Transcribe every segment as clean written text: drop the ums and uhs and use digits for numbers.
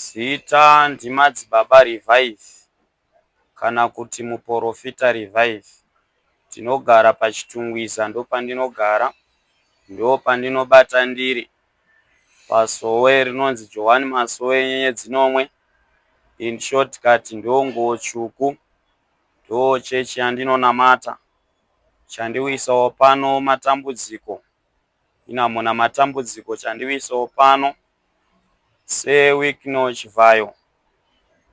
Zita ndiMadzibaba Revive kana kuti Muporofita Revive. Tinogara paChitungwiza ndopandinogara, ndopandinobata ndiri pasowe rinonzi Johane Masowe Nyenyedzi Nomwe. In short cut ndonguwo tsvuku, ndochechi yandinonamata. Chandiuyisawo pano matambudziko. Inhamo namatambudziko chandiuyisawo pano seWicknell Chivhayo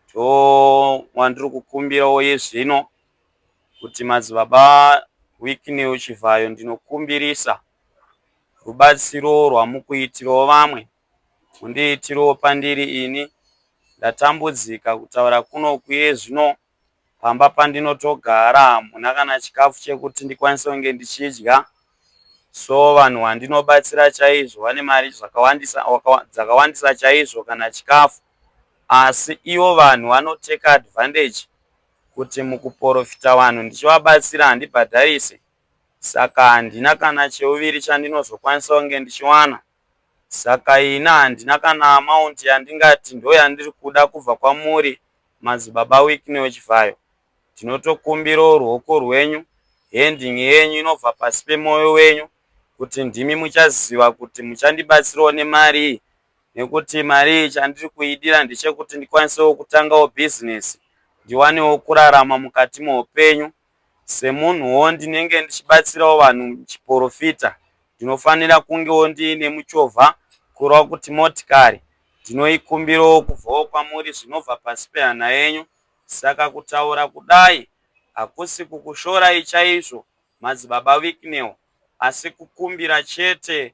ndowandiri kukumbirawo iyezvino kuti madzibaba Wicknell Chivhayo ndinokumbirisa rubatsiro rwamukuitirawo vamwe mundiitirewo pandiri ini ndatambudzika kutaura kuno iyezvino. Pamba pandinotogara hamuna kana chikafu chekuti ndikwanise kunge ndichidya. So vanhu vandinobatsira chaizvo vane mari dzakawandisa chaizvo kana chikafu. Asi ivo vanhu vanoteka advantage kuti mukuporofita vanhu ndichivabatsira handibhadharise. Saka handina kana cheuviri chandinozokwanisa kunge ndichiwana. Saka ini handina kana amount yandingati ndoyandiri kuda kubva kwamuri Madzibaba Wicknell Chivhayo. Ndinotokumbirawo ruoko rwenyu, handing yenyu inobva pasi pemoyo wenyu kuti ndimi muchaziva kuti muchandibatsirawo nemarii nekuti mari iyi chandiri kuidira ndechekuti ndikwanisewo kutangawo bhizinesi ndiwanewo kurarama mukati meupenyu. Semunhuwo ndinenge ndichibatsirawo vanhu muchiporofita ndinofanira kungewo ndiine muchovha kureva kuti motikari ndinoikumbirawo kubvawo kwamuri zvinobva pasi pehana yenyu. Saka kutaura kudai hakusi kukushorai chaizvo Madzibaba Wicknell asi kukumbira chete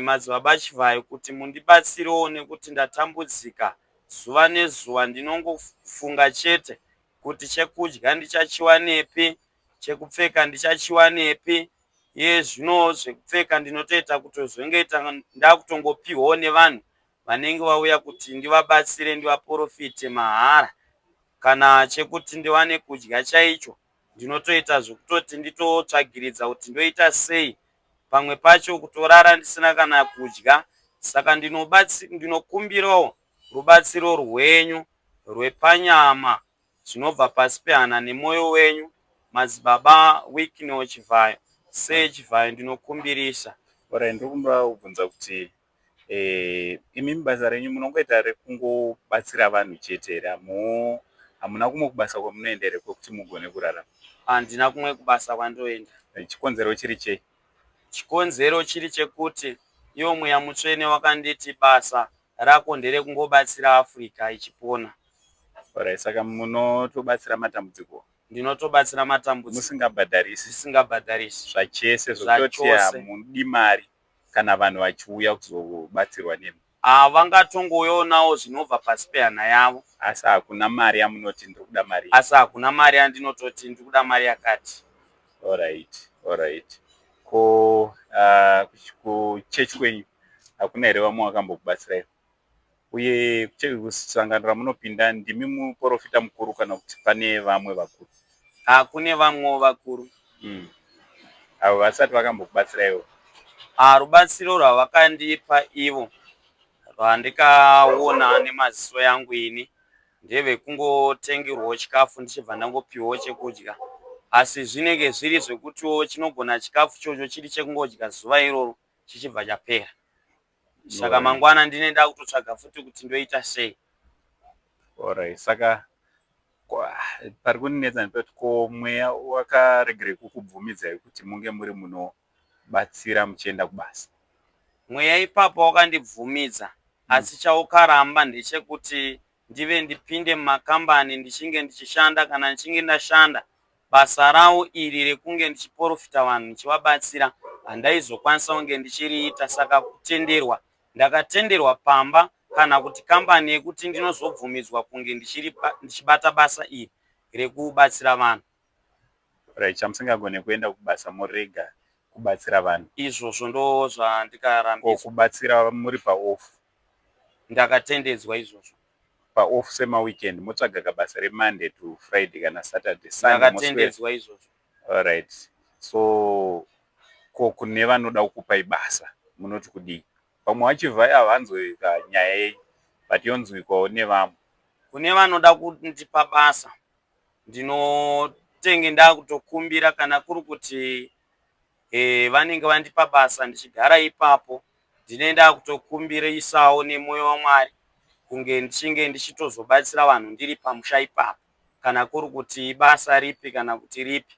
Madzibaba Chivhayo kuti mundibatsirewo nekuti ndatambudzika zuva nezuva ndinongofunga chete kuti chekudya ndichachiwanepi, chekupfeka ndichachiwanepi. Iye zvino zvekupfeka ndinotoita kutozongoita ndakutongopihwawo nevanhu vanenge vauya kuti ndivabatsire ndivaporofite mahara. Kana chekuti ndiwane kudya chaicho ndinotoita zvekutoti nditotsvagiridza kuti ndoita sei. Pamwe pacho kutorara ndisina kana kudya. Saka ndinokumbirawo rubatsiro rwenyu rwepanyama zvinobva pasi pehana nemoyo wenyu madzibaba Wicknell Chivhayo Sir Chivhayo ndinokumbirisa. Alright ndokumbira kubvunza kuti eh, imi basa renyu munongoita rekungobatsira vanhu chete here hamuna kumwe kubasa kwamunoenda here kwekuti mugone kurarama? Handina kumwe kubasa kwandoenda. Chikonzero chiri chei? Chikonzero chiri chekuti iwo mweya mutsvene wakanditi basa rako nderekungobatsira Africa ichipona. Alright, saka munotobatsira matambudziko? Ndinotobatsira matambudziko. Musingabhadharisi? Ndisingabhadharisi. Zvachese zvekutoti hamudi mari kana vanhu vachiuya kuzobatsirwa nemi? Ah, vangatongouyawo zvinobva pasi pehana yavo. Asi hakuna mari yamunoti ndiri kuda mari? Asi hakuna mari yandinototi ndiri kuda mari yakati. Alright, alright. Ko kuchechi kwenyu hakuna here vamwe vakambokubatsirai? Uye sangano ramunopinda ndimi muporofita mukuru kana kuti pane vamwe vakuru? Ah, kune vamwewo vakuru. Avo vasati vakambokubatsiraiwo? Ah, rubatsiro rwavakandipa ivo rwandikaona nemaziso yangu ini ndevekungotengerwawo chikafu ndichibva ndangopiwawo chekudya asi zvinenge zviri zvekutiwo chinogona chikafu ichocho chiri chekungodya zuva iroro chichibva chapera saka mangwana ndine ndakutotsvaga futi kuti ndoita sei. Alright, saka pari kundinetsa ndepekuti ko mweya wakaregerei kukubvumidzai kuti munge muri munobatsira muchienda kubasa? Mweya ipapo wakandibvumidza asi chaukaramba ndechekuti ndive ndipinde mumakambani ndichinge ndichishanda kana ndichinge ndashanda basa rawo iri rekunge ndichiporofita vanhu ndichivabatsira handaizokwanisa kunge ndichiriita saka kutenderwa ndakatenderwa pamba kana kuti kambani yekuti ndinozobvumidzwa kunge ndichibata basa iri rekubatsira vanhu. Right, chamusingagone kuenda kubasa morega kubatsira vanhu. Izvozvo ndo zvandikarambidzwa. Ko kubatsira muri paoff? Ndakatendedzwa izvozvo. Paoff semaweekend motsvaga kabasa reMonday to Friday kana Saturday. Ndakatendedzwa izvozvo. Alright, so ko kune vanoda kukupai basa munoti kudii? Vamwe vachivhaya havanzwe nyaya yenyu. But yonzwikwawo nevamwe. Kune vanoda kundipa basa, ndinotenge ndakutokumbira kana kuri kuti vanenge vandipa basa ndichigara ipapo, ndine ndakutokumbirisawo nemwoyo waMwari kunge ndichinge ndichitozobatsira vanhu ndiri pamusha ipapo, kana kuri kuti ibasa ripi kana kuti ripi,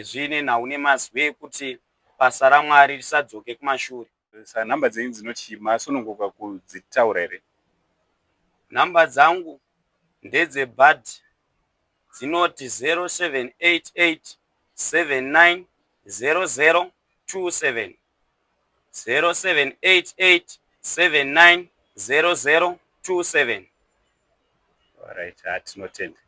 zviine nhau nemazwi ekuti basa raMwari risadzoke kumashure. Saka nhamba dzenyu dzinoti masununguka kudzitaura here? Nhamba dzangu ndedzebhadhi, dzinoti 0788 79 00 27, 0788 79 00 27. Alright, tinotenda.